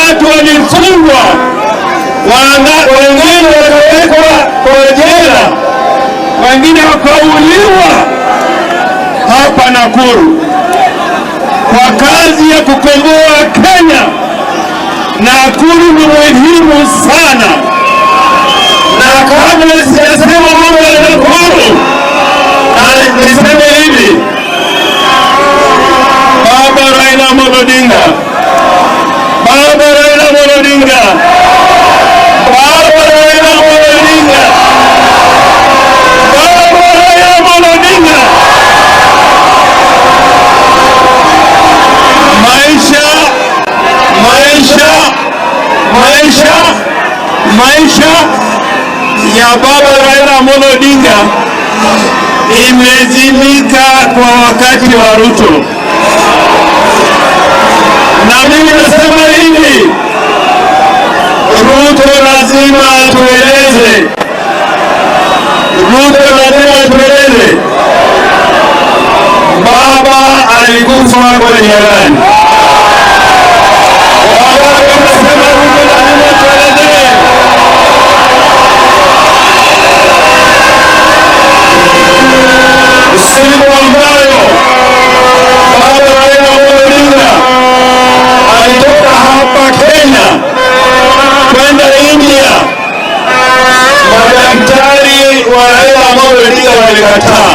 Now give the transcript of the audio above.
Watu walifungwa, wengine wakawekwa kwa jela, wengine wakauliwa hapa Nakuru kwa kazi ya kukomboa Kenya. Nakuru ni muhimu sana, na kabla sijasema mambo ya Nakuru, na niseme hivi, Baba Raila Amolo Odinga, Baba Raila Amolo Odinga, Baba Raila Amolo Odinga, Baba Raila Amolo Odinga. Maisha, maisha, maisha, maisha ya Baba Raila Amolo Odinga imezimika kwa wakati wa Ruto, na mimi nasema hivi, Ruto lazima atueleze, Ruto lazima atueleze baba alikufa kwa njia gani? Wangapi wanasema Ruto lazima atueleze? Siku ambayo Baba Raila Amolo Odinga alitoka hapa Kenya kwenda India, madaktari wa Raila Amolo Odinga walikataa.